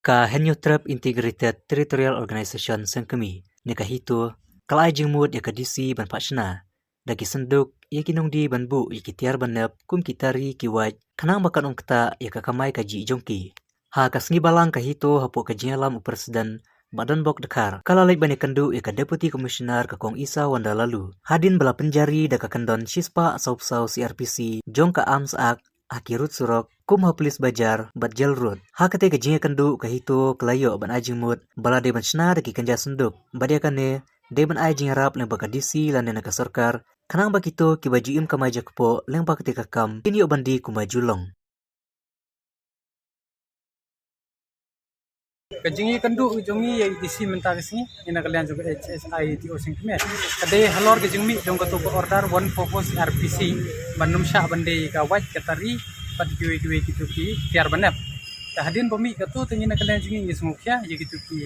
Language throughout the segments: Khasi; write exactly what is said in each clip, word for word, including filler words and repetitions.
Ka Hynñiewtrep Integrated Territorial Organization Sengkmie, ne ka HITO, ka la ai jingmut ïa ka D C ban phah shna da ki synduk ïa ki nongdie ban buh ïa ki tiar ban nep kum ki tari ki wait, khnang ba kan ym ktah ïa ka kamai kajih jong ki. Ha ka sngi Balang, ka HITO hapoh ka jingïalam u President Bah Donbok Dkhar, ka la leit ban ïakynduh ïa ka Deputy Commissioner, ka Kong Isawanda Laloo, hadien ba la pynjari da ka kyndon shispah sawphew saw C R P C jong ka Arms Act ha ki rud surok, kum ha Police Bazar bad Jail Road. Ha katei ka jingïakynduh, ka HITO ka la ïoh ban ai jingmut ba la dei ban shna da ki kynja synduk, bad ïa kane dei ban ai jingïarap lyngba ka D C lane na ka sorkar, khnang ba kito kiba ju im kamai jakpoh lyngba katei ka kam kin ïoh ban die kumba ju long. Ka jingïakynduh jong ngi ïa i D C mynta ka sngi, ngi na ka liang jong ka H S I T O Sengkmie, ka dei halor ka jingmih jong kato ka order one four four C R P C, ban ym shah ban dei ka wait, ka tari bad kiwei kiwei kito ki tiar ban nep. Te hadien ba mih kato, te ngi na ka liang jong ngi ngi sngewkhia ïa kito ki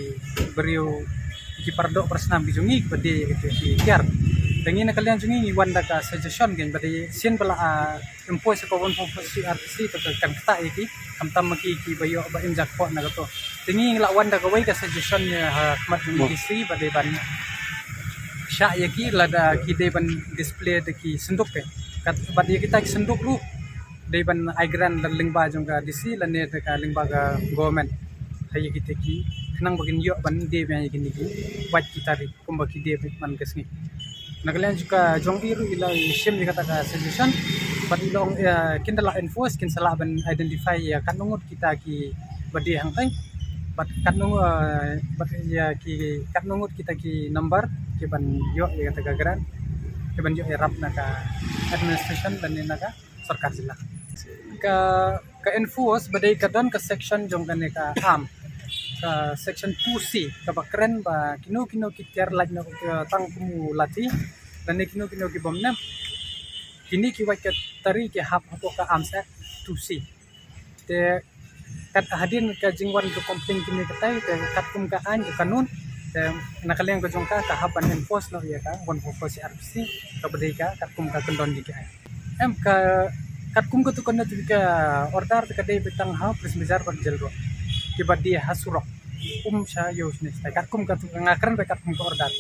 briew, ki paradoh parasnam ki jong ngi kiba die ïa kito ki tiar. Te ngi na ka liang jong ngi ngi wan da ka suggestion, kein ba dei sien ba la, ah, impose ka one four four C R P C, te kan ktah ïa ki, khamtam ma ki kiba ïoh ba im jakpoh na kato. Te ngi ngi la wan da kawei ka suggestion ïa ha khmat jong i D C ba dei ban shah ïa ki lada ki dei ban display da ki synduk, kein. Kat bad ïa kita ki synduk ruh dei ban ai grant da lyngba jong ka D C lane da ka lyngba ka government ha ïa kita ki, khnang ba kin ïoh ban die biang ïa kine ki wait, ki tari kumba ki die man ka sngi. Na ka liang jong ka jong i ruh i la shim ïa kata ka suggestion, bad i la ong, eh, kin da la enforce, kin sa lah ban identify ïa katno ngut kita kiba die hangtai, bad katno, eh, bad ïa ki katno ngut kita ki number kiban ïoh ïa kata ka grant, kiban ïoh ïarap na ka administration lane na ka sorkar jylla. Ka, ka enforce ba dei ka don ka section jong kane ka arm, ka section two C, kaba kren ba kino kino ki tiar lait noh, eh, tang kum u lathi lane kino kino ki bom nep, kine ki wait ka tari ki hap hapoh ka Arms Act two C. Te kat hadien ka jingwan ka complaint kine katai, te katkum ka aiñ ka kanun, te na ka liang ka jong ka, ka hap ban enforce noh ïa ka one four four C R P C, kaba dei ka katkum ka kyndon jong ki aiñ. Em, ka katkum kato ka, kato ka order te ka dei beit tang ha Police Bazar bad Jail Road, kiba die ha surok, um sha ïew shane shatai. Katkum kato, nga kren beit katkum ka order.